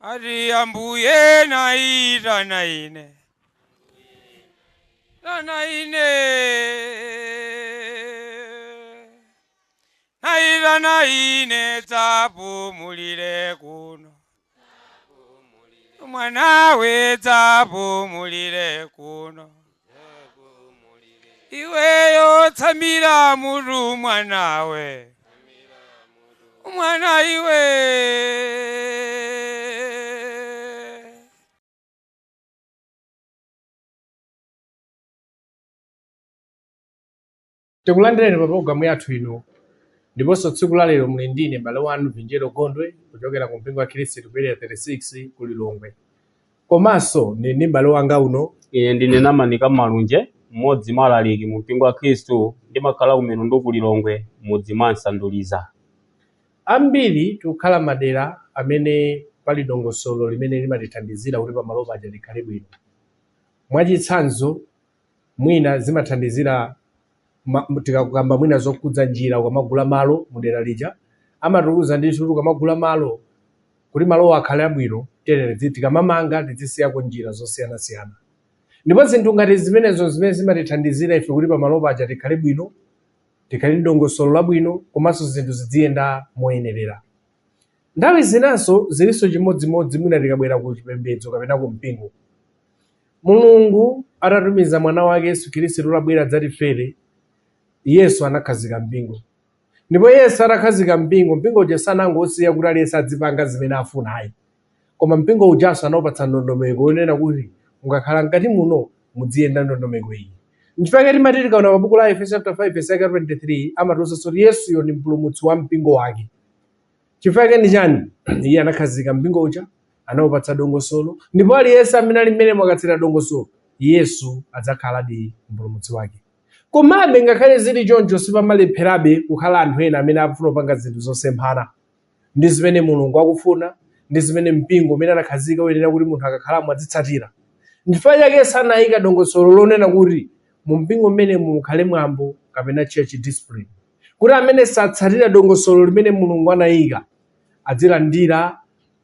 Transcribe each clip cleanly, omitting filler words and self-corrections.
Ati Ambuye naitana ine, tana ine, naitana ine, dzapumulire kuno, mwanawe dzapumulire kuno, iweyo tsamira mutu mwanawe, mwana iwe. Tikulandireni pa pologalamu yathu ino, ndiponso tsiku la lero muli ndine m'bale wanu Vinjero Gondwe kuchokera ku mpingo wa Khristu ku Area 36 ku Lilongwe. Komanso ndili ndi m'bale wanga uno. Ine ndine Namanika Malunje, mmodzi mwa alaliki mu mpingo wa Khristu, ndimakhala ku Mitundu ku Lilongwe, mudzi mwa Nsanduliza. Ambiri tikukhala madera amene pali dongosolo limene limatithandizira kuti pamalo paja tikhale bwino. Mwachitsanzo, mwina zimathandizira tikakamba mwina zokhudza njira, ukamagula malo mudera lija amatiuza ndithu kuti ukamagula malo, kuti malowo akhale abwino, tiyenera tikamamanga tizisiyako njira zosiyanasiyana. Ndipo zinthu ngati zimenezo zimene zimatithandizira ife kuti pamalo paja tikhale bwino, tikhale ndi dongosolo labwino, komanso zinthu ziziyenda moyenerera. Nthawi zinanso zilinso chimodzimodzi mwina tikabwera ku chipembedzo kapena ku mpingo. Mulungu atatumiza mwana wake Yesu Khristu kuti abwere adzatifere, Yesu anakhazika mpingo. Ndipo Yesu atakhazika mpingo, mpingo uja sanangosiya kuti aliyense adzipanga zimene afuna ayi. Koma mpingo ujanso anawupatsa ndondomeko yonena kuti mukakhala mkati muno mudziyenda ndondomeko iyi. Nchifukwa timati tikaona pa buku la Efeso chapter 5 verse yake 23 amatiwuzanso kuti Yesuyo ndi mpulumutsi wa mpingo wake. Chifukwa chake ndi chani? Iye anakhazika mpingo uja, anawupatsa dongosolo, ndipo aliyense amene ali mmenemo akatsatira dongosolo, Yesu adzakhaladi mpulumutsi wake. Komabe ngakhale zili choncho, sipamalepherabe kukhala anthu ena amene akufuna kupanga zinthu zosemphana ndi zimene Mulungu akufuna ndi zimene mpingo umene anakhazika uyenera kuti munthu akakhalamo adzitsatira. Nchifukwa chake sanayika dongosolo lonena kuti mu mpingo mmenemu mukhale mwambo kapena church discipline, kuti amene satsatira dongosolo limene Mulungu anayika adzilandira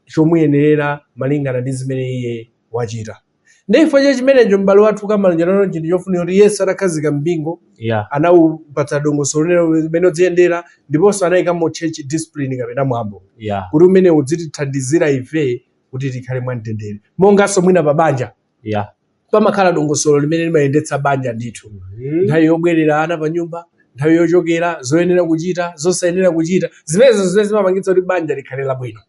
chomuyenerera malingana ndi zimene iye wachita. Ndi chifukwa cha chimenecho, m'bale wathu Kamalonje, nacho chinthu chofunika kuti Yesu atakhazika mpingo, anawupatsa dongosolo limene udziyendera, ndiponso anayikamo church discipline kapena mwambo kuti umene udzitithandizira ife kuti tikhale mwamtendere. Monganso mwina pa banja, pamakhala dongosolo limene limayendetsa banja ndithu, nthawi yobwerera ana pa nyumba, nthawi yochokera, zoyenera kuchita, zosayenera kuchita, zimenezo zimene zimapangitsa kuti banja likhale labwino.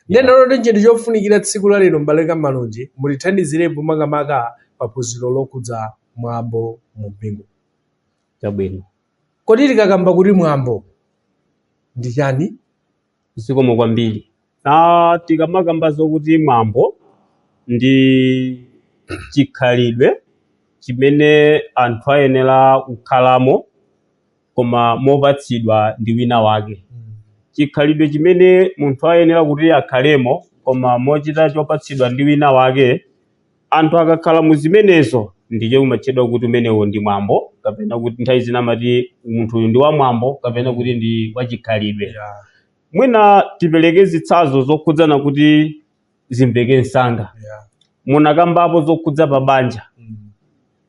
Ndiye ndi chinthu chofunikira tsiku la lero, m'bale Kamalonje, mutithandizirepo makamaka pa phunziro lokhudza mwambo mu mpingo. Chabwino. Kodi tikakamba kuti mwambo ndi chani? Zikomo kwambiri. Tikamakamba zokuti mwambo ndi chikhalidwe chimene anthu ayenera kukhalamo koma mopatsidwa ndi wina wake. Chikhalidwe chimene munthu ayenera kuti akhalemo koma mochita chopatsidwa ndi wina wake, anthu akakhala mu zimenezo ndicho umatchedwa kuti umenewo ndi mwambo, kapena kuti nthawi zina amati munthu uyu ndi wa mwambo kapena kuti ndi wachikhalidwe. Mwina tipereke zitsanzo zokhudzana kuti zimveke msanga. Munakambapo zokhudza pa banja.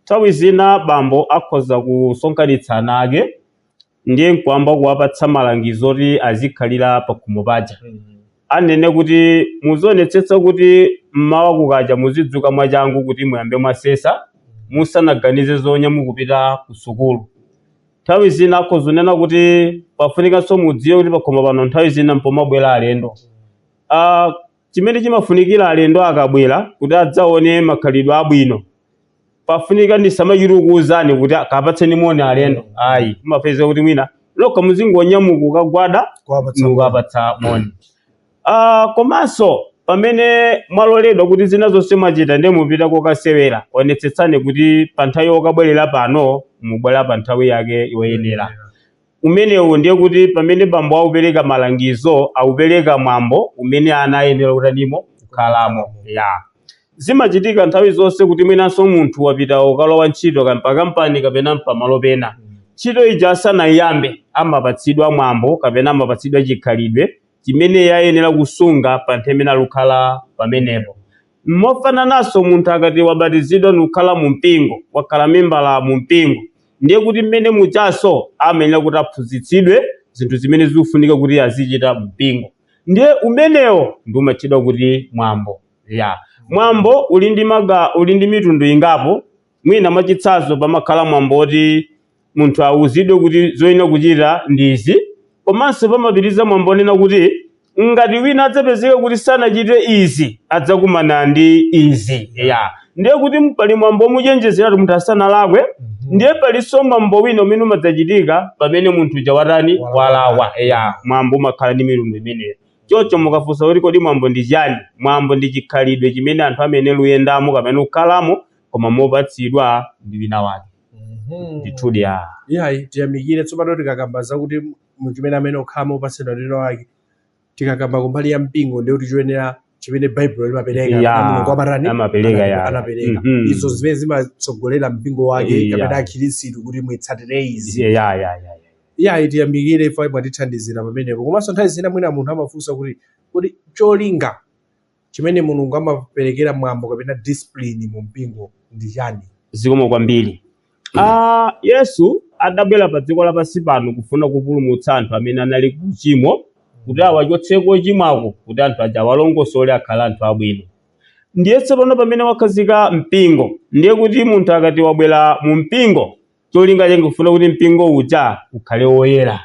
Nthawi zina bambo akhoza kusonkhanitsa ana ake ndiye nkuamba kuwapatsa malangizo oti azikhalira pakhomo paja. Anene kuti muzionetsetsa kuti mmawa kukacha muzidzuka mwachangu kuti muyambe mwasesa musanaganize zonyamuka kupita ku sukulu. Nthawi zina akhoza kunena kuti pafunikanso mudziwe kuti pakhomo pano nthawi zina mpomabwera alendo. Chimene chimafunikira alendo akabwera kuti adzaone makhalidwe abwino, pafunika ndisamachite kukuwuzani kuti kapatseni moni alendo, ayi. Mumapeza kuti mwina lokha muzingonyamuka kukagwada Kuwapatsa mukapatsa moni. Komanso pamene mwaloledwa kuti zina zonse mwachita ndiye mupita kokasewera, onetsetsani kuti pa nthawi yokabwerera pano mubwera pa nthawi yake yoyenera. Umenewu ndiye kuti pamene bambo aupereka malangizo, aupereka mwambo umene ana ayenera kutanimo kukhalamo. Ya, zimachitika nthawi zonse kuti mwinanso munthu wapita ukalowa ntchito pa kampani kapena pamalo pena, ntchito ija asanayiyambe amapatsidwa mwambo kapena amapatsidwa chikhalidwe. chimene iye ayenera kusunga pa nthawi imene alukhala pamenepo. Mofanananso munthu akati wabatizidwa nukhala mu mpingo, wakhala membala mu mpingo, ndiye kuti mmene muchaso amayenera kuti aphunzitsidwe zinthu zimene zikufunika kuti azichita mu mpingo. Ndiye umenewo ndi umatchedwa kuti mwambo. Ya, mwambo uli ndi mitundu ingapo. Mwina mwachitsanzo pamakhala mwambo woti munthu awuzidwe kuti zoyenera kuchita ndi izi, komanso pamapitiriza mwambo onena kuti ngati wina adzapezeka kuti sanachite izi adzakumana ndi izi. Ya, ndiye kuti pali mwambo womuchenjezeratu munthu asanalakwe. Ndiye palinso mwambo wina umene umadzachitika pamene munthu uja watani, walakwa. Ya, mwambo umakhala ndi mitundu imeneyo. Choncho mukafunsa kuti kodi mwambo ndi chani, mwambo ndi chikhalidwe chimene anthu amene luyendamo kapena kukhalamo, koma mopatsidwa ndi wina wake. Ndithudi ya. Iyayi, tiyamikire. Tsopano tikakamba zakuti chimene amene okhala mopatsidwa ndi wina wake, tikakamba kumbali ya mpingo, ndiye kuti choyenera chimene Baibulo limapereka, kapena Mulungu amatani? Amapereka, ya. Anapereka izo zimene zimatsogolera mpingo wake kapena akhristu kuti muitsatire izi. Ya ya ya ya. Iyayi, tiyamikire ife, mwatithandizira pamenepo. Komanso nthawi zina mwina munthu amafunsa kuti cholinga chimene Mulungu amaperekera mwambo kapena discipline mu mpingo ndi chani? Zikomo kwambiri. Yesu adabwera pa dziko lapansi pano kufuna kupulumutsa anthu amene anali kuchimo, kuti awachotseko chimwako, kuti anthu aja awalongosole akhale anthu abwino. Ndiye tsopano pamene wakhazika mpingo, ndiye kuti munthu akati wabwera mu mpingo, cholinga chake kufuna kuti mpingo uja ukhale woyera.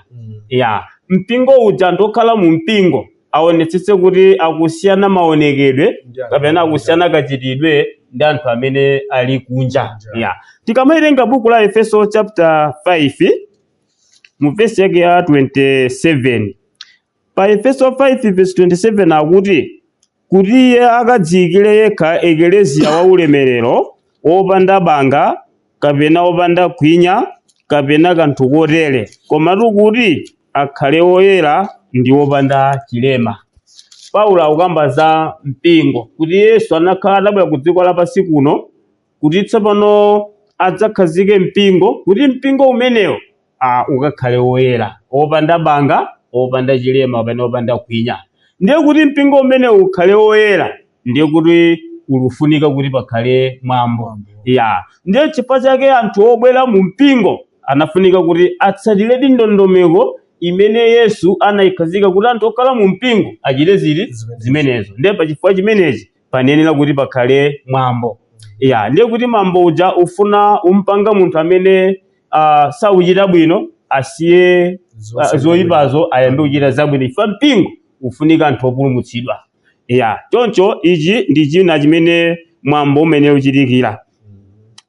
Ya, mpingo uja, anthu okhala mu mpingo aonetsetse kuti akusiyana maonekedwe kapena akusiyana kachitidwe ndi anthu amene ali kunja. Ya, tikamawerenga buku la Efeso chapter 5 mu verse yake ya 27, pa Efeso 5 verse 27 akuti kuti iye akadziyikire yekha ekeleziya wa ulemerero, wopanda banga kapena wopanda khwinya kapena kanthu kotere, komatu kuti akhale woyera ndi wopanda chilema. Paulo akukamba za mpingo kuti Yesu anakhala atabwera ku dziko lapansi kuno kuti tsopano adzakhazike mpingo, kuti mpingo umenewo ukakhale woyera, wopanda banga, wopanda chilema kapena wopanda khwinya. Ndiye kuti mpingo umenewo ukhale woyera, ndiye kuti ulufunika kuti pakhale mwambo. Ya, ndiye chifukwa chake anthu obwera mu mpingo anafunika kuti atsatiredi ndondomeko imene Yesu anayikhazika kuti anthu okhala mu mpingo achite zili zimenezo. Ndiye pachifukwa chimenechi panenera kuti pakhale mwambo. Ya, ndiye kuti mwambo uja ufuna umpanga munthu amene sauchita bwino asiye zoyipazo, ayambe kuchita zabwino, chifukwa mpingo ufunika anthu opulumutsidwa. Ya, choncho ichi ndi china chimene mwambo umene uchitikira.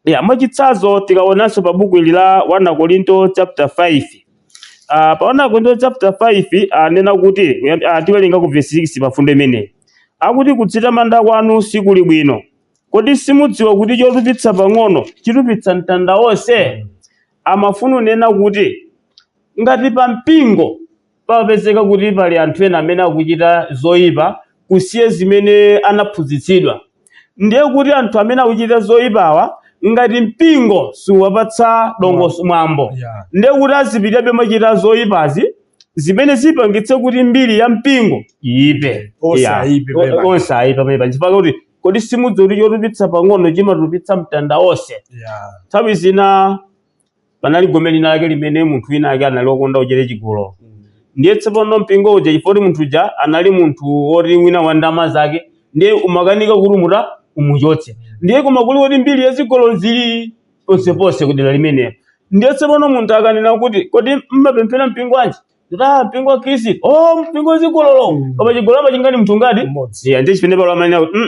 Ya, mwachitsanzo tikaonanso pa buku ili la 1 Korinto chapter 5, pa 1 Korinto chapter 5 anena kuti tiwerenga ku verse 6 pa fundo imeneyi, akuti kudzitamanda kwanu sikuli bwino. Kodi simudziwa kuti chotupitsa pang'ono chitupitsa mtanda wonse? Amafuna unena kuti ngati pa mpingo papezeka kuti pali anthu ena amene akuchita zoyipa kusiya zimene anaphunzitsidwa, ndiye kuti anthu amene akuchita zoyipawa, ngati mpingo siwapatsa dongoso mwambo, ndiye kuti azipitabe machita zoyipazi, zimene zipangitse kuti mbiri ya mpingo iyipe. Onse ayipe pamene. Onse ayipe pamene, chifukwa kuti kodi simudziwa kuti chotupitsa pang'ono chimatupitsa mtanda wonse? Nthawi zina panali gome lina lake limene munthu wina ake anali wokonda kuchita chigololo. Ndiye tsopano mpingo uja, chifukwa kuti munthu uja anali munthu woti wina wa ndalama zake, ndiye umakanika kuti umuta umuchotse. Ndiye koma kuli kuti mbiri ya zigololo zili ponseponse kudera limenelo. Ndiye tsopano munthu akanena kuti kodi mmapemphera mpingo wanji? Kuti mpingo wa Khristu. Oh, mpingo wa zigololo. Koma chigololo amachingani munthu ngati Mmodzi. Yeah, ndiye chimene Paulo amanena kuti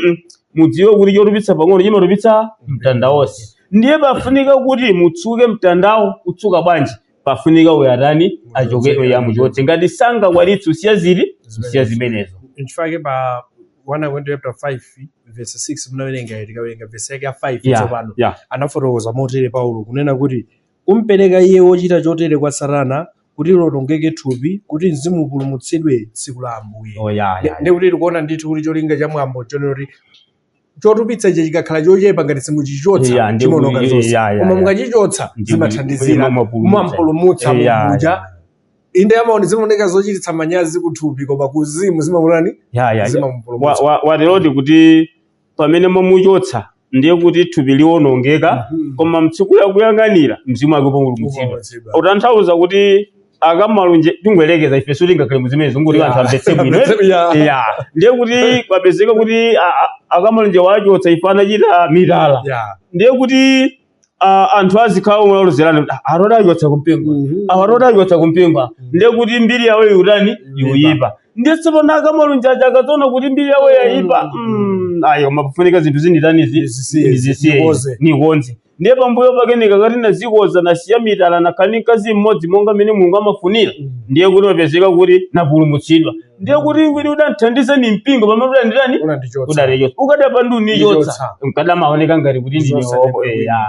mudziwe kuti chotupitsa pang'ono chimatupitsa mtanda wonse. Ndiye pafunika kuti mutsuke mtandawo. Kutsuka bwanji? Pafunika uyatani, achoke, uya muchotse. Ngati sangakwanitse usiya zili, usiya zimenezo. Nchifukwa pa 1 Korinto chapter 5 verse 6 munawerenga, tikawerenga verse yake ya 5 tsopano, anafotokoza motere Paulo kunena kuti kumpereka iye wochita chotere kwa Satana, kuti lilonongeke thupi, kuti mzimu upulumutsidwe tsiku la Ambuye. Oh, yeah. Ndi kuti tikuona ndithu kuti cholinga cha mwambo chonena kuti chotupitsa ichi chikakhala chochepa, ngati simuchichotsa, chimaononga zonse, koma mukachichotsa, zimathandizira, mumapulumutsa. Mumampulumutsa munthu uja. Inde amaoni zimaoneka zochititsa manyazi kuthupi, koma kuzimu zimamulani Ya. zimamupulumutsa. Waterodi kuti pamene mwamuchotsa ndiye kuti thupi liwonongeka, koma mtsiku yakuyang'anira mzimu wake upulumutsidwa. Upulumutsidwa. Utanthauza kuti akamalunje tingwelekeza ife sutingakhale muzimenezo ngoti anthu amvetse bwino. Ya, ndiye kuti kwapezeka kuti akamalunje wachotsa ife anachita mitala, ndiye kuti anthu azikhala omwe aroda achotsa kumpingo, aroda achotsa kumpingo, ndiye kuti mbiri yawo iutani? Iuyipa. Ndiye tsopano akamalunje aja akadziona kuti mbiri yawo yayipa, ayo mafunika zinthu zinditanizi? Nizisiye, Nizisiye, nikonze. Nikonze. Ndiye pambuyo pake nikakati nazikoza, nasiya mitala, nakhali mkazi mmodzi monga mmene Mulungu amafunira, ndiye kuti mapezeka kuti napulumutsidwa. Ndiye kuti udandithandiza ni mpingo pamene udanditani? Unandichotsa. Udatichotsa. Ukadapa ndi unichotsa, Unichotsa. nkadamaoneka ngati kuti ndine Zosa woko. ndibwino. Ya,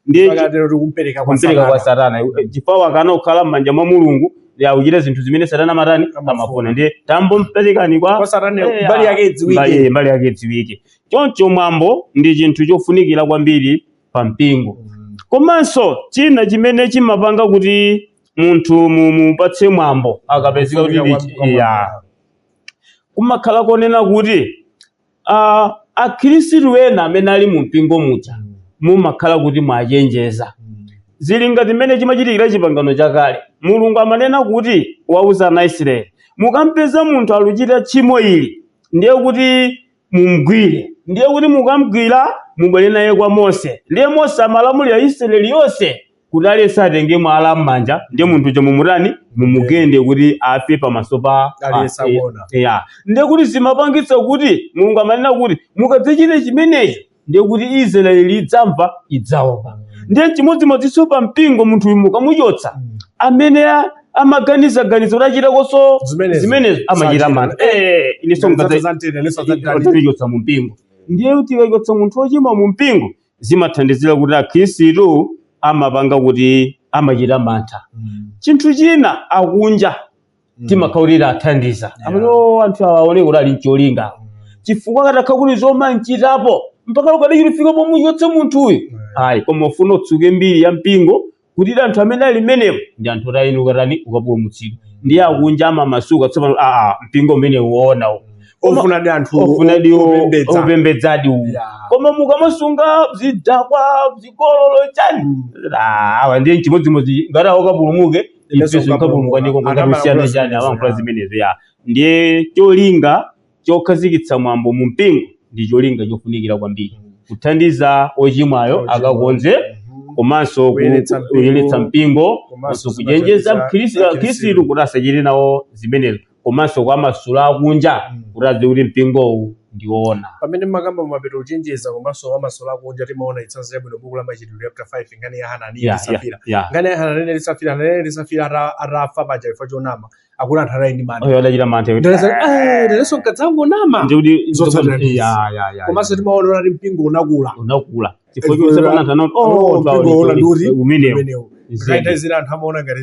ndiye Pakatero tikumpereka kwa kumpereka kwa Satana. Satana, chifukwa akana kukhala m'manja mwa Mulungu, akuchita zinthu zimene Satana amatani? Amafuna. Amafuna. Ndiye tambomperekani kwa Kwa Satana, mbali yake idziwike. Mbali yake idziwike. Choncho mwambo ndi chinthu chofunikira kwambiri pa mpingo. Komanso china chimene chimapanga kuti munthu mupatse mwambo akapezeka kuti ya kumakhala konena kuti akhristu ena amene ali mu mpingo muja mumakhala kuti mwachenjeza. Zili ngati mmene chimachitikira chipangano chakale. Mulungu amanena kuti wauza ana Israeli, mukampeza munthu aluchita tchimo ili, ndiye kuti mumgwire, ndiye kuti mukamgwira mubwere naye kwa Mose. Ndiye Mose amalamulira Israeli yonse kuti aliyense atenge mwala m'manja, ndiye munthu uja mumutani? Mumugende kuti afe pamaso pa Aliyense akuona. Ya, ndiye kuti zimapangitsa kuti Mulungu amanena kuti mukadzachita chimenechi, ndiye kuti Israeli idzamva, idzaopa. Ndiye chimodzimodzinso pa mpingo, munthu uyu mukamuchotsa, amene amaganiza ganizo lachitakonso Zimenezo. zimenezo amachita Sachita. mantha. Inenso Ngati ngadzachotsa mu mpingo. Ndiye kuti tikachotsa munthu wochimwa mu mpingo, zimathandizira kuti akhristu amapanga kuti amachita mantha. Chinthu china, akunja timakhaulira athandiza amene, "Oh, anthu awa aone kuti ali mcholinga," chifukwa katakha kuti zomanchitapo mpaka ukadachilifika pomuchotse munthuyu, ayi. Koma ufuna utsuke mbiri ya mpingo kuti anthu amene ali menewo ndi anthu oti ayini ukatani? Ukapulumutsidwa. Ndiye akunja amamasuka tsopano, aa, mpingo umene uonawo Ofuna di anthu ofuna di opembedza. Opembedzadi uwu. Koma mukamasunga zidakwa, zigololo, chani, awa ndiye chimodzimodzi ngati awakapulumuke, Inenso ifenso nkapulumuka ndiko. Anthu Ngati amayankhula chani zimenezo, amayankhula ya. zimenezo. Ya, ndiye cholinga chokhazikitsa mwambo mu mpingo ndi cholinga chofunikira kwambiri kuthandiza ochimwayo Ochimwa. akakonze, komanso Kuyeretsa mpingo, kuyeretsa mpingo, komanso komanso kuchenjeza zimathandiza mkhristu akhristu. kuti asachite nawo zimenezo, komanso kwa masula akunja kuti adziwe kuti mpingowu ndiwoona. Pamene makamba mapeto kuchenjeza komanso wamasolo akunja, timaona chitsanzo chabwino buku la Machitidwe chapter 5, nkhani ya Hananiya ndi Safira. Nkhani ya Hananiya ndi Safira, Hananiya ndi Safira atafa paja chifukwa chonama, akuti anthu anali ndi mantha. Oyo adachita mantha. Ndilenso nkadzangonama. Ndikuti Zotsatira ndizi. Ya. Komanso timaona kuti mpingo unakula. Unakula chifukwa chonse pana anthu anati, Oh, oh, mpingo una ndiuti umenewo. Umenewo. Ngakhale zina anthu amaona ngati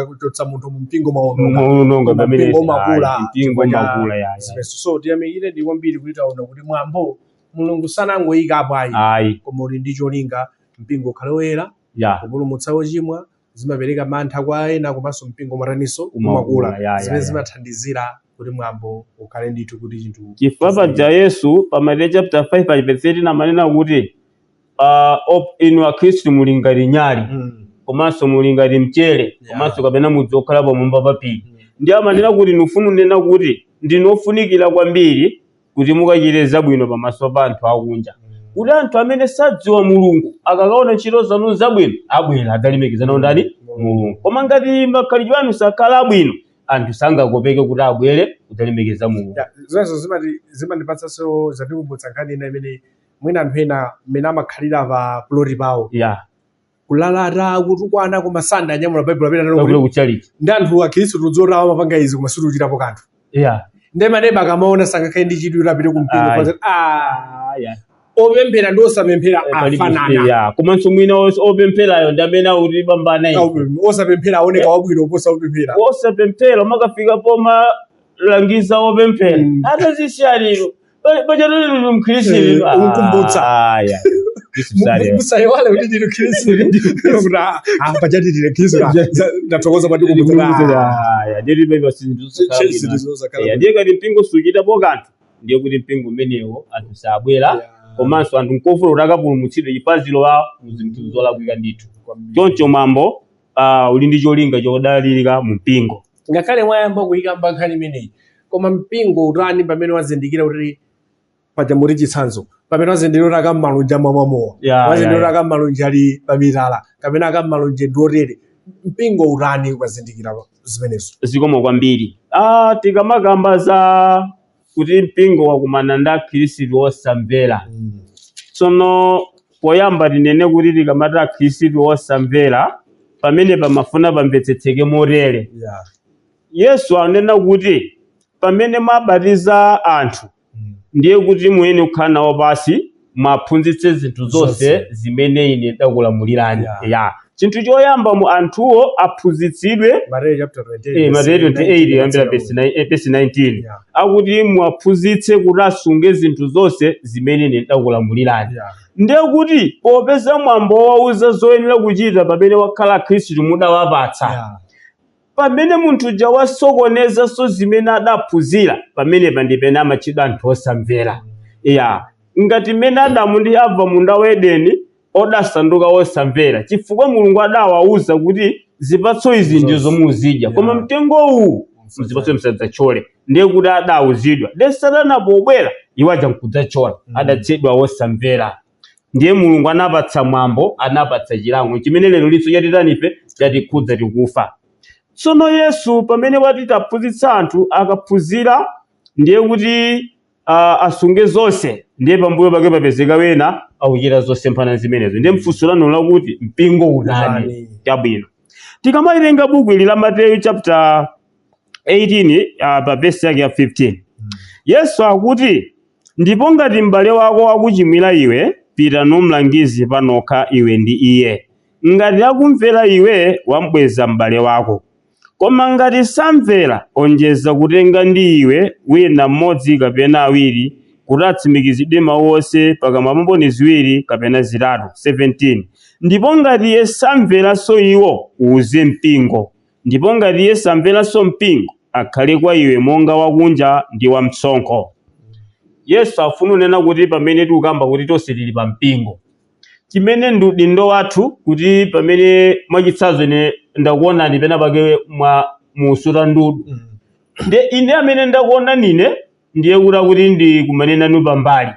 kuchotsa munthu mu mpingo maononga. Maononga. Koma Pamene mpingo umakula mpingo chifukwa cha umakula, ya. zimenezo. So tiyamikire ndi kwambiri kuti taona kuti mwambo Mulungu sanangoyikapo ayi, Ayi. koma uli ndi cholinga: mpingo ukhale woyera, kupulumutsa ochimwa, zimapereka mantha kwa ena, komanso mpingo umataninso? Umakula, Umakula. ya, Zimene zimathandizira kuti mwambo ukhale ndithu kuti chinthu Chifukwa paja Yesu pa Mateyu chapter 5 pa verse 13 amanena kuti inu akhristu muli ngati nyali, komanso muli ngati mchere, komanso kapena mudzi okhala pamwamba pa phiri. Ndiye amanena kuti nufuna unena kuti ndinofunikira kwambiri kuti mukachite zabwino pamaso pa anthu akunja, kuti anthu amene sadziwa Mulungu akakaona ntchito zanu zabwino abwera adzalemekeza nawo ndani? Mulungu. Koma ngati makhalidwe anu sakhala abwino, anthu sangakopeke kuti abwere kudzalemekeza Mulungu. Ya, zonse zimandipatsanso, zandikumbutsa nkhani ina imene mwina anthu ena mmene amakhalira pa ploti pawo, kulalata, kutukwana, koma sanda anyamula Baibulo apita nalo kapita kuti kuchalichi. Ndi anthu akhristu tudziwa amapanga izi, koma situchitapo kanthu. Ndi maneba akamaona sangakhale ndi chidwi kuti apite kumpingo. Ayi. Ah, Ah, ya. Opemphera ndi osapemphera afanana. Ya, komanso mwina opempherayo ndi amene akuti pambana ife. Osapemphera aoneka wabwino oposa opemphera. Osapemphera umakafika poma langiza opemphera, atazisiyaliro pachatolero mkhristu. Ukumbutsa. Ya. Khristu salero. Musaiwale kuti ndinu Khristu, kuti pajati ndine Khristu, ndathokoza mwandikumbutsa. Ndiye kuti zinthu zosakhala bwino. Zinthu zosakhala Eya, ndiye ngati mpingo suchitapo kanthu, ndiye kuti mpingo umenewo anthu sabwera, komanso anthu nkofuna kuti akapulumutsidwe chifukwa zilowa mu zinthu zolakwika ndithu. Choncho mwambo uli ndi cholinga chodalirika mu mpingo. Ngakhale mwayamba kuyikamba nkhani imeneyi, koma mpingo utani pamene wazindikira kuti, paja muri chitsanzo, pamene wazindikira kuti akammalunje amamwamowa, wazindikira kuti akammalunje ali pamitala kapena akammalunje ndi otere, mpingo utani ukazindikira zimenezo? Zikomo kwambiri. Tikamakamba za kuti mpingo wakumana ndi akhristu osamvera, tsono poyamba tinene kuti tikamati akhristu osamvera, pamene pamafuna pamvetsetseke motere. Yesu anena kuti pamene mwabatiza anthu, ndiye kuti muyenera kukhala nawo pasi, mwaphunzitse zinthu zonse Zonse. zimene ine ndakulamulirani. Yeah. Ya, chinthu choyamba mu anthuwo aphunzitsidwe. Mateyu chapter 28, Mateyu 28 kuyambira 19. verse 19, akuti mwaphunzitse kuti asunge zinthu zonse zimene ine ndakulamulirani. Ndiye kuti popeza mwambo wauza zoyenera kuchita pamene wakhala Khristu mudawapatsa, pamene munthu uja wasokonezanso zimene adaphunzira, pamenepa ndipene amatchedwa anthu osamvera. Ya, ngati mmene Adamu ndi Ava munda wa Edeni odasanduka osamvera, chifukwa Mulungu adawawuza kuti zipatso izi ndizo muzidya, koma mtengo uwu mzipatso msadzathyole. Ndiye kuti adawuzidwa, ndiye Satana pobwera iwo aja nkudzathyola, adatchedwa osamvera. Ndiye Mulungu anapatsa mwambo, anapatsa chilango chimene lero linso chatitani ife, chatikhudza, tikufa. Tsono Yesu pamene wati taphunzitsa anthu, akaphunzira ndiye kuti asunge zonse, ndiye pambuyo pake papezeka wena akuchita zosemphana zimenezo. Ndiye mfunso lanu lakuti mpingo utani? Utani. Chabwino, tikamawerenga buku ili la Mateyu chapter 18, pa verse yake ya 15, Yesu akuti, "Ndipo ngati m'bale wako akuchimwira iwe, pita numlangize panokha iwe ndi iye. Ngati akumvera iwe, wambweza m'bale wako. Koma ngati samvera, onjeza kutenga ndi iwe wina mmodzi kapena awiri, kuti atsimikizidwe mawu onse pakamwa pa mboni ziwiri kapena zitatu." 17, "Ndipo ngati iye samveranso iwo, uwuze mpingo. Ndipo ngati iye samveranso mpingo, akhale kwa iwe monga wakunja ndi wamtsonkho." Yesu afuna kunena kuti pamene tikukamba kuti tonse tili pa mpingo, chimene ndi udindo wathu kuti pamene mwachitsanzo ine ndakuonani pena pake mwa musuta ndudu, ndiye ine amene ndakuona nine, ndiye kuti akuti ndikumane nanu pambali,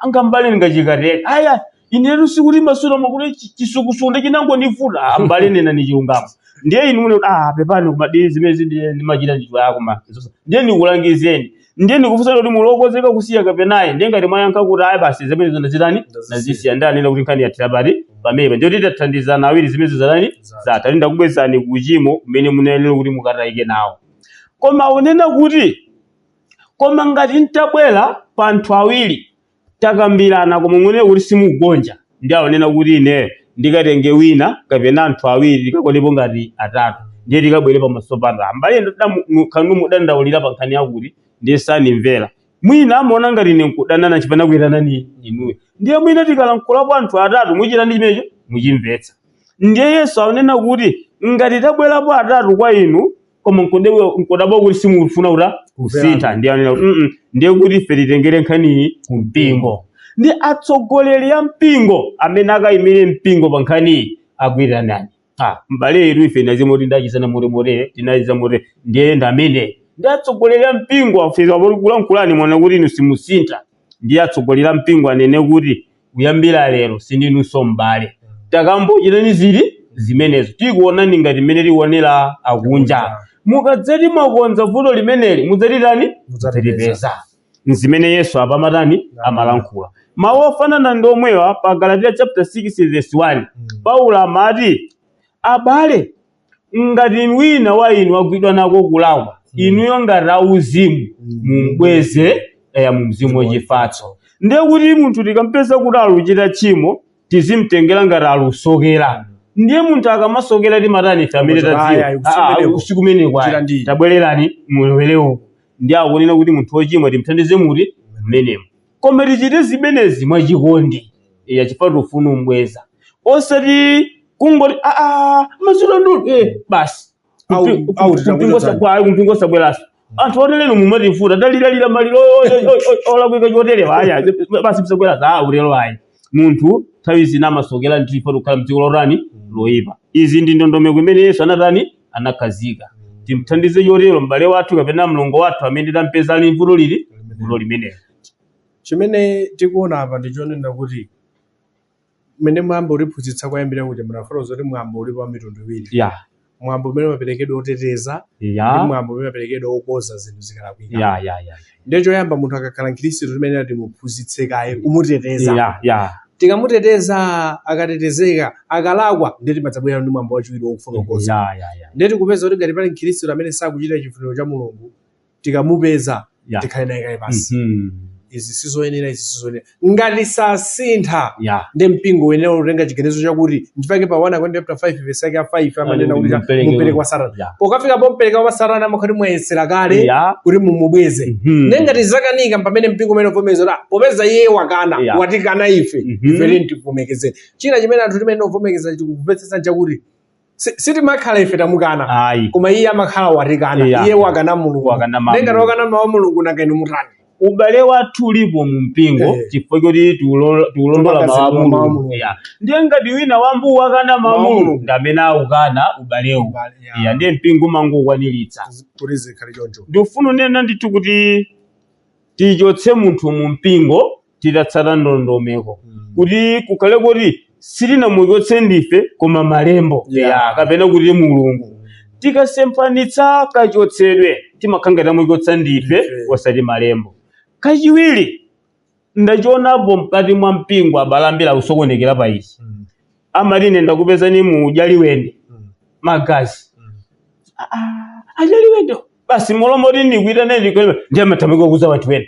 anga mbale ndingachikateka aya, inetu sikuti masuta mwakuti chisukusuku ndichinangonivuta. Ambale, nena ni chilungamo. Ndiye inu mune kuti, "Ah, pepani, koma di zimene ndiye ndimachita ndicho koma ndiye ndikulangizeni, ndiye ndikufunsani kuti mulokozeka kusiya kapenayi." Ndiye ngati mwayankha kuti ayi, basi, zimene ndazitani, ndazisiya, ndi anena kuti nkhani yathera pati pamenepa. Ndiye kuti tathandizana awiri, zimene zatani, zatha, ndakubwezani kuchimo kumene munayenera kuti mukatayike nawo. Koma unena kuti koma ngati ntabwera pa anthu awiri, takambirana, koma mwene kuti simugonja, ndi aonena kuti ine ndikatenge wina kapena anthu awiri, tikakwanepo ngati atatu, ndiye tikabwere pamaso panu. Ambale, khanu mudandaulira pa nkhani yakuti ndiye sanimvera. Mwina amaona ngati ine nkudanana chipana kuyitanani inuyo. Ndiye mwina tikalankhulapo anthu atatu, muchita ndi chimenecho muchimvetsa. Ndiye Yesu aonena kuti ngati tabwerapo atatu kwa inu, koma nkudabwa kuti simufuna kuti kusintha, ndiye anena kuti ndiye kuti ife titengere nkhaniyi ku mpingo. Ndi atsogoleri a mpingo amene akayimire mpingo pa nkhaniyi akuyitanani. "Ah, m'bale yetu, ife ndazimoti ndachizana motemotere, tinachiza motere." Ndiye ndamene ndi atsogoleri a mpingo afika kulankhulani, mwana kuti inu simusintha, ndiye atsogoleri a mpingo anene kuti kuyambira lero sindinunso m'bale, takambochitani zili zimenezo, tikuonani ngati mmene tikuonera akunja. Mukadzati mwakonza vuto limeneli, mudzatitani? Mudzatipeza. Nzimene Yesu apamatani, amalankhula. Mawu ofanana ndi omwewa pa Galatiya chapter 6 verse 1, Paulo amati, "Abale, ngati wina wa inu agwidwa nako kulakwa, inuyo ngati auzimu mumbweze eya mu mzimu wachifatso." Ndiye kuti munthu tikampeza kuti aluchita tchimo, tizimtengera ngati alusokera. Ndiye munthu akamasokera timatani ife amene Aya, tadziwa? aya, usikumeneko. Usikumeneko. Chira ndi. Tabwererani mulowere uku. Ndiye akunena kuti munthu wochimwa timthandize muti mmenemo, koma tichite zimenezi mwachikondi. Iya, chifukwa tikufuna umbweza, osati kungoti aa mazula ndulu basi. Au titakuchotsani. Kumpingo sabweraso. Anthu otereno mumatifuta taliralira maliro olakwika choterewa, aya basi msabweraso. Ah, utero ayi. Munthu nthawi zina amasokera ndithu ifo kukhala mdziko lotani, loyipa. Izi ndi ndondomeko imene Yesu anatani, anakhazika. Timthandize chotero m'bale wathu kapena mlongo wathu amene tampeza ali mvuto lili, vuto limenelo. Chimene tikuona apa ndi chonena kuti mmene mwambo uliphunzitsa kwayambira kuti munafotokoza kuti mwambo ulipo wa mitundu iwiri, mwambo umene umaperekedwa oteteza ndi mwambo umene umaperekedwa okonza zinthu zikalakwika. ya ya ya Ndiye choyamba, munthu akakhala mkhristu, timene timuphunzitse kaye kumuteteza. ya ya Tikamuteteza, akatetezeka, akalakwa, ndiye timadzabwera ndi mwambo wachiwiri wokufuna kukonza. ya ya ya Ndiye tikupeza kuti ngati pali mkhristu amene sakuchita chifuniro cha Mulungu, tikamupeza, tikhale naye kaye pansi. Izi sizoyenera, izi sizoyenera. Ngati sasintha, ndi mpingo uyenera kutenga chiganizo chakuti, nchifukwa pa 1 Korinto chapter 5 verse yake ya 5 amanena kuti Mumpereke mumpereke kwa Satana. Pokafika pompereka kwa Satana, amakhati mwayesera kale kuti mumubweze. Nengati zakanika, pamene mpingo umene uvomereza kuti, ah, popeza iye wakana, watikana ife, ife lini tivomekezere. China chimene anthu timene uvomerekeza tikupetsetsa nchakuti sitimakhala ife tamukana, Ayi. koma iye amakhala watikana. Iye wakana Mulungu. Wakana mawu. Nengati wakana mawu a Mulungu, nanga inu mutani? Ubale wathu ulipo mu mpingo chifukwa choti tikulondola mawu a Mawu a Mulungu. Mulungu. Ndiye ngati wina wambu wakana mawu a Mawu a Mulungu, Mulungu. ndi amene awukana ubalewu. Ubale, ya. Ndiye mpingo umangokwaniritsa kuti zikhale choncho. Ndikufuna unena ndithu kuti tichotse munthu mu mpingo titatsata ndondomeko, kuti kukhale kuti sitinamuchotse ndife koma malembo kapena kuti Mulungu. Tikasemphanitsa kachotsedwe, timakhala ngati tamuchotsa ndife, Ndife. osati malembo. Kachiwiri, ndachionapo mkati mwa mpingo abale ambiri akusokonekera pa ichi. Amati ine ndakupezani mu jaliwende, magazi. Ajaliwende basi, molomoti ndikuita ndikwema, ndiye amathamanga kuza wanthu wene,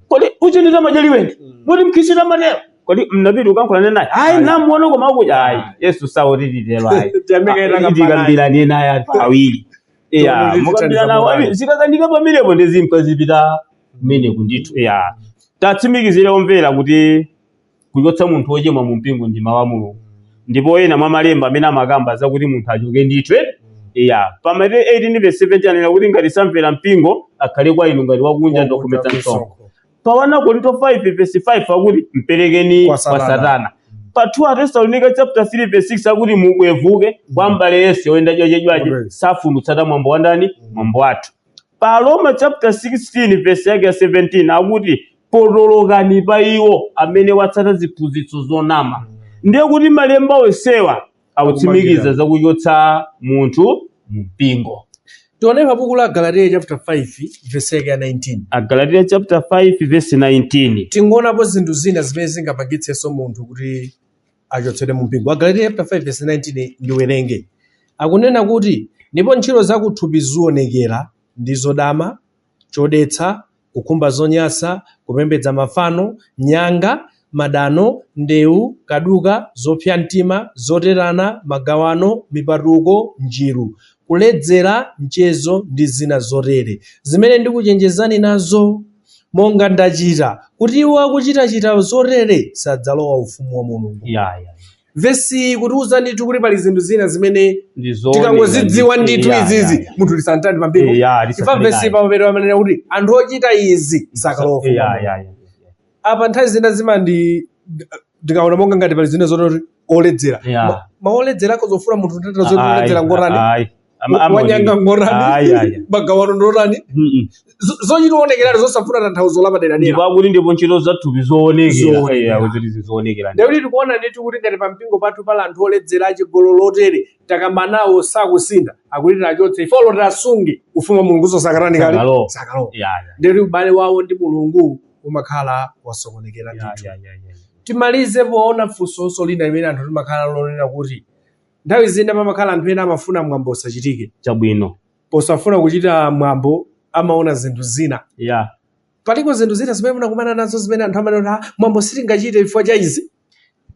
kodi ucheneta majaliwende moti mkhisita matero, kodi mnapita ukankhulane naye? Ayi, namuona koma akuti ayi, Yesu sawotititero ayi. Tiyamike Tikambirane naye anthu awiri. Iya, Tsono mukambirana tithandiza awiri, zikakanika pamenepo ndizimka zipita kumeneku ndithu. Iya, tatsimikizire omvera kuti kuchotsa munthu wochimwa mu mpingo ndi mawu a Mulungu, ndipo ena mwa malemba amene amakamba zakuti munthu achoke ndithu, iya, pa Mateyu 18 verse 17 anena kuti ngati samvera mpingo, akhale kwa inu ngati wakunja ndi wakhometsa msonkho. Pa 1 Korinto 5 verse 5 akuti mperekeni Kwa kwa Satana. Satana. Pa 2 Tesalonika chapter 3 verse 6 akuti mubwevuke kwa mbale yense woyenda chwachechwache, safuna kutsata mwambo wa ndani, mwambo wathu. Pa Roma chapter 16 verse yake ya 17 akuti potolokani pa iwo amene watsata ziphunzitso zonama. Ndiye kuti malemba onsewa akutsimikiza zakuchotsa munthu mu mpingo. Tione pa buku la Galatiya chapter 5 verse yake ya 19. Agalatiya chapter 5 verse 19. Tingonapo zinthu zina zimene zingapangitsenso munthu kuti achotsedwe mu mpingo. Agalatiya chapter 5 verse 19, ndiwerenge. Akunena kuti, ndipo ntchito zakuthupi zionekera, ndi zodama, chodetsa, kukhumba zonyansa, kupembedza mafano, nyanga, madano, ndewu, kaduka, zopsa mtima, zoterana, magawano, mipatuko, njiru, kuledzera, mchezo ndi zina zotere, zimene ndikuchenjezani nazo, monga ndachita, kuti iwo akuchitachita zotere sadzalowa ufumu wa Mulungu. Ya. Vesi kutiuza ndithu kuti pali zinthu zina zimene Ndizooneka tikangozidziwa ndithu ya, izizi, munthu lisantani pambiko. Ya, Ifa lisakhale vesi naye. pamapeto amanena kuti anthu ochita izi sakalowa ufumu wa Mulungu. Ya. Apa nthawi zina zimandi ndikaona monga ngati pali zina zototi oledzera, maoledzera akozofuna munthu ntatira zoti oledzera ngorani, Ayi. wanyanga ngorani, Ayi. magawano ndorani, zochitaonekeratu zosafuna tanthauzo lapaderadera. Ndipo akuti ndipo ntchito zathupi zoonekera. Zoonekera. Ya, kuti zoonekera. Ndekuti tikuona ndithu kuti ngati pamipingo pathu pala anthu oledzera, achigololo otere, takamba nawo sakusintha, akuti tachotse ifolo, tasunge ufumu wa Mulungu sosakatani kale. Sakalowa. Sakalowa. Ya. Ndekuti ubale wawo ndi Mulungu umakhala wasokonekera ndithu. Ya. Timalize poona funsonso lina limene anthu timakhala lonena kuti nthawi zina pamakhala anthu ena amafuna mwambo usachitike. Posafuna kuchita mwambo, amaona zinthu zina. Paliko zinthu zina zimene munakumana nazo zimene anthu amanena kuti, "Ah, mwambo sitingachite chifukwa cha izi"?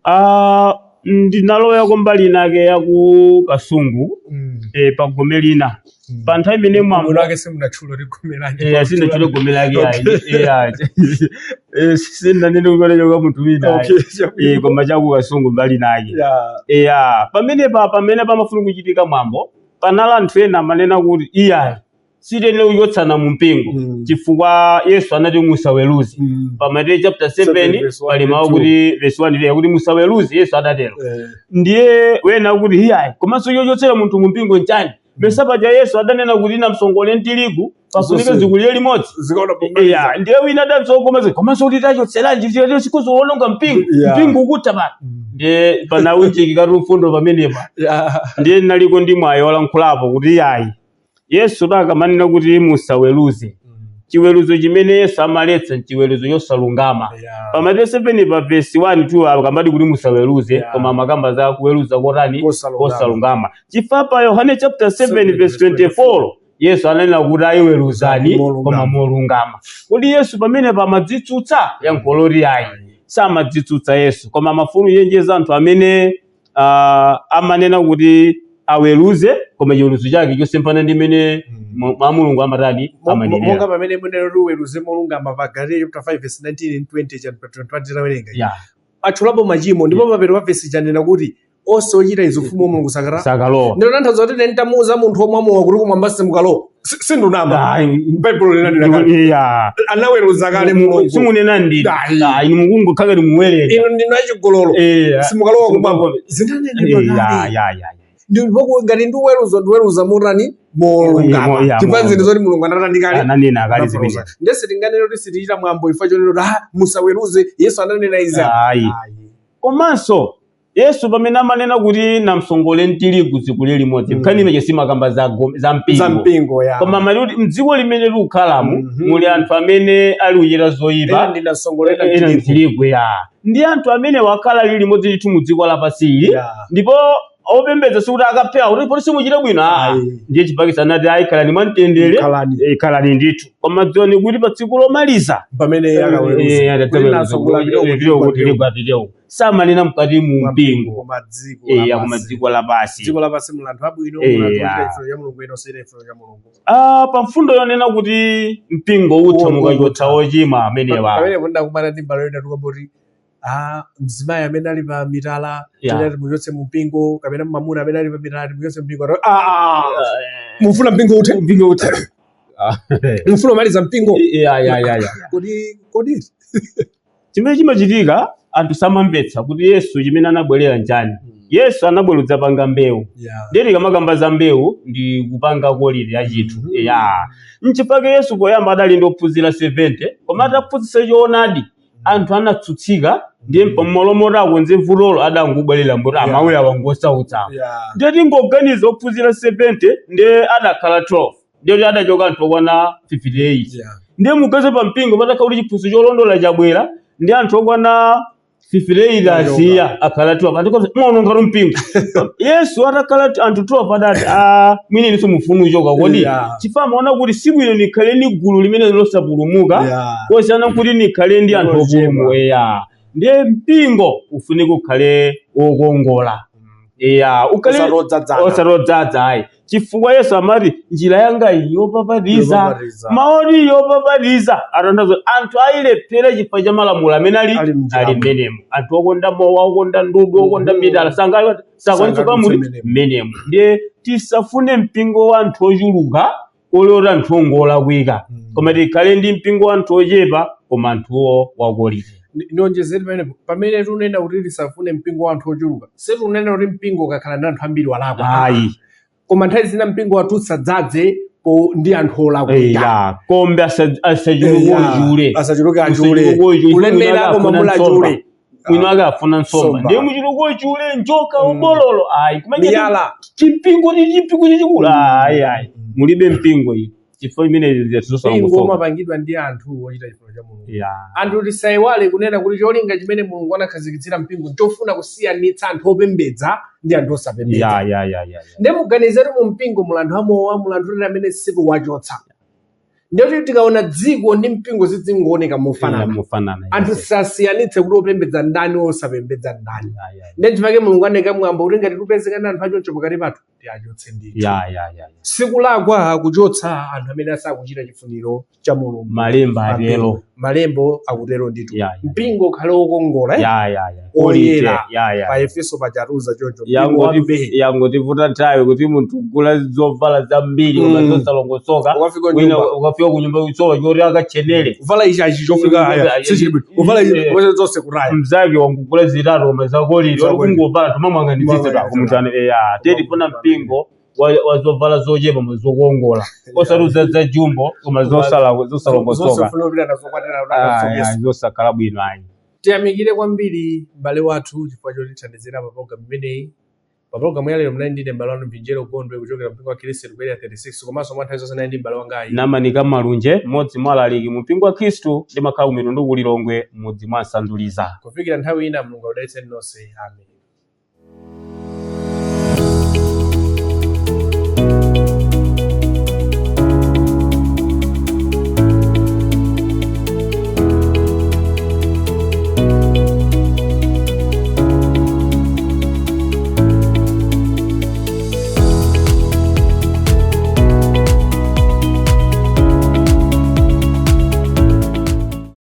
Ah, Ndinalowa kumbali inake ya ku Kasungu, pa gome lina pa nthawi imene mwambo Muno ake simunatchula gome lanji. Sindinatchule gome lake ayi. Okay. Sindinanene kukolera munthu wina ayi. Okay, chabwino. Koma chaku Kasungu mbali inake. Eya, pamenepa pamene pamafuna kuchitika mwambo, panali anthu ena amanena kuti iyayi, sitiyenera kuchotsana mu mpingo, chifukwa Yesu anati musaweruze. Pa Mateyu chapter 7 7 verse 1 pali mawu and 2. kuti verse 1 kuti musaweruze, Yesu adatero. Ndiye wena kuti iyayi, komanso chochotsera munthu mu mpingo nchani? Mesa paja Yesu adanena kuti namsongole ntirigu pafunika Zonse. zikulire limodzi. Zikaona pomaliza. Iya, ndiye wina adamsokomaze, komanso kuti tachotseranji sikuzoononga mpingo, mpingo ukutha pano. Ndiye panawunjikikatu mfundo pamenepa. Ndiye naliko ndi mwayi walankhulapo kuti iyayi, Yesu dakamanena kuti musaweruze, chiweruzo chimene Yesu amaletsa nchiweruzo chosalungama. Pa Mateyu 7 pa verse 1 2 akamati kuti musaweruze, koma amakamba za kuweruza kotani? Kosalungama. Kosalungama. Chifukwa pa Yohane chapter 7 7 verse 24 Yesu ananena kuti ayiweruzani Molungama. koma molungama. Kodi Yesu pamene pamadzitsutsa? Yankho loti ayi, samadzitsutsa Yesu, koma amafuna kuchenjeza anthu amene amanena kuti aweruze koma chiweruzo chake chosemphana ndi mmene mwa Mulungu amatani, amanenera. Monga pamene munena kuti uweruze molungama pa Galatiya chapter 5 verse 19 and 20 cha 21 tinawerenga, atchulapo machimo, ndipo mapeto pa verse chanena kuti onse ochita izi ufumu wa Mulungu sakara sakalowa. Ndilo tanthauza kuti ine ntamuuza munthu omwe amowa kuti kumwamba simukalowa, sindunama. Baibulo linanena kale. Anaweruza kale Mulungu. Simunena ndinu. Ayi. Ayi, inu mukungokhala ngati muwerenga. Inu ndinu achigololo, simukalowa kumwamba. Zinanenedwa kale. Ndipo ngati ndiweruza, ndiweruza motani? Molungama. Chifukwa zinthu zoti Mulungu anatani kale? Ananena kale zimene. Ndese tinganene kuti sitichita mwambo ifa chonena kuti ah, musaweruze, Yesu ananena izi. Ayi. Ayi. Komanso Yesu pamene amanena kuti namsongole ntirigu zikulire limodzi, nkhani imene simakamba za mpingo, za mpingo ya koma amati kuti mdziko limene tikukhalamo muli anthu amene ali kuchita zoyipa, ena ndinasongolera ena tirigu. mtirigu ya ndi anthu amene wakhala lili limodzi ndithu mu dziko lapansi, ndipo opembedza sikuti akaphewa kuti poti simuchita bwino, aa. Ayi. Ndiye chipakisa anati ayi, khalani mwamtendere. Khalani. Khalani ndithu, koma dziwani kuti pa tsiku lomaliza pamene akaweruza kuti nasongola tirigu apitewo, samanena mkati mu mpingo, koma dziko koma lapansi. dziko lapansi. Dziko lapansi muli anthu abwino, muli anthu ochita chifuniro cha Mulungu, ena osachita chifuniro cha Mulungu. Ah, pa mfundo yonena kuti mpingo utha mukachotsa ochimwa amenewa, pamene ndakumana ndi mbale wina tikamboti ah, mzimayi amene ali pa mitala tinati muchotse mu mpingo, kapena mamuna amene ali pa mitala timuchotse mpingo. Ati, ah, ah, mufuna mpingo uthe? Mpingo utha. Mufuna umaliza mpingo? Ya ya ya ya Kodi Chimene chimachitika, anthu samamvetsa kuti Yesu chimene anabwerera nchani. Yesu anabwera kudzapanga mbewu. Ndiye tikamakamba za mbewu ndi kupanga quality ya chinthu. Ya, nchifukwa Yesu poyamba adali ndi ophunzira 70, koma ataphunzitsa choonadi anthu anatsutsika. Ndiye pamalo moti akonze vutolo adangobwerera mboti amawu awa ngosautsa. Ndiye tingoganiza ophunzira 70 ndiye adakhala 12, ndiye kuti adachoka anthu okwana 58. Ndiye mugaze pa mpingo patakhala kuti chiphunzitso cholondola chabwera ndi anthu okwana 58 asiya, akhala 12, anthu mwaonongatu mpingo. Yesu atakhala anthu 12 adati, ah, mwini inunso mufuna uchoka kodi? Chifukwa amaona kuti sibwino nikhale ndi gulu limene losapulumuka kosiyana kuti nikhale ndi anthu Ochepa. opulumuka. Ya, ndiye mpingo ufunike ukhale wokongola, ya, ukhale osatodzadzana. Osatodzaza ayi, chifukwa Yesu amati njira yanga iyi yopapatiza. Yopapatiza. Maoti yopapatiza atanthauza anthu ayilephera chifukwa cha malamulo amene ali Ali mnjiramo. Ali mmenemo. Anthu okonda mowa, okonda ndudu, okonda mitala sakwanitsa Sangadutse kamuli mmenemo. mmenemo. Ndiye tisafune mpingo wa anthu ochuluka olota anthu ongolakwika, koma tikhale ndi mpingo wa anthu ochepa koma anthuwo wa quality. Ndionjezere pamenepo, pamene tunena kuti tisafune mpingo wa anthu ochuluka, situnena kuti mpingo ukakhala ndi anthu ambiri walakwa. Ayi. Koma nthawi zina mpingo wathu usadzadze po ndi anthu olakwika. Eya, kombe asachuluke ochule. Asachuluke achule. Usachuluke ochule. Kulemera koma Afuna mula nsomba. achule. Mwini wake afuna nsomba. Nsomba. Ndiye muchuluke ochule, njoka, ubololo, ayi. Kumene Miyala. Chimpingo ndi chimpingo chachikulu, ayi ayi, mulibe mpingo iyi, chifukwa imene Mpingo umapangidwa ndi anthu ochita chifuniro cha Mulungu. Anthu tisayiwale kunena kuti cholinga chimene Mulungu anakhazikitsira mpingo nchofuna kusiyanitsa anthu opembedza ndi anthu osapembedza. ya ya ya ya Ndiye muganizatu mu mpingo muli anthu amowa, muli anthu ena amene situwachotsa. Ndiyoti tikaona dziko ndi mpingo zidzingooneka mofanana. Mofanana. Anthu sasiyanitse kuti opembedza ndani, osapembedza ndani. Ndiye chifukwa Mulungu anayika mwambo kuti ngati tipezeka ndi anthu achoncho pakati pathu, tiachotse ndithu. ya ya ya ya. Sikulakwa kuchotsa anthu amene asakuchita chifuniro cha Mulungu. Malemba atero. Malembo akutero ndithu. Ya, ya. Mpingo ukhale wokongola, eh? ya ya ya Oyera. ya ya Pa Efeso pachatuza choncho. Mpingo wambe. Yangotivuta nthawi kuti munthu ugula zovala zambiri koma zosalongosoka. Ukafika Wina nyumba. ukafika kunyumba kusowa choti akachenere. Kuvala ichi achi chofika aya sichili bwino, kuvala ichi kuvala zonse kutaya. Mzake wangugula zitatu koma zakolidwa. Zakolidwa. Kungovala tumamwang'anitsitse Kumamwang'anitsitsa. kumutani ya teti funa mpingo wa zovala zochepa koma zokongola, osati za jumbo koma zosalongosoka. Zosafuna kupita nazo kwatera. Ah, ya, zosakhala bwino ayi. Tiyamikire kwambiri m'bale wathu chifukwa chotithandizira pa programu imeneyi. Pa programu ya lero mnali ndine m'bale wanu Mpinjero Gondwe kuchokera mpingo wa Khristu ku Area 36, komanso mwa nthawi zonse nali ndi m'bale wangayi Namanika Malunje, mmodzi mwa alaliki mu mpingo wa Khristu, ndimakhala ku Mitundu ku Lilongwe, mmudzi mwa Nsanduliza. Kufikira nthawi ina, Mulungu akudalitseni nonse. Amen.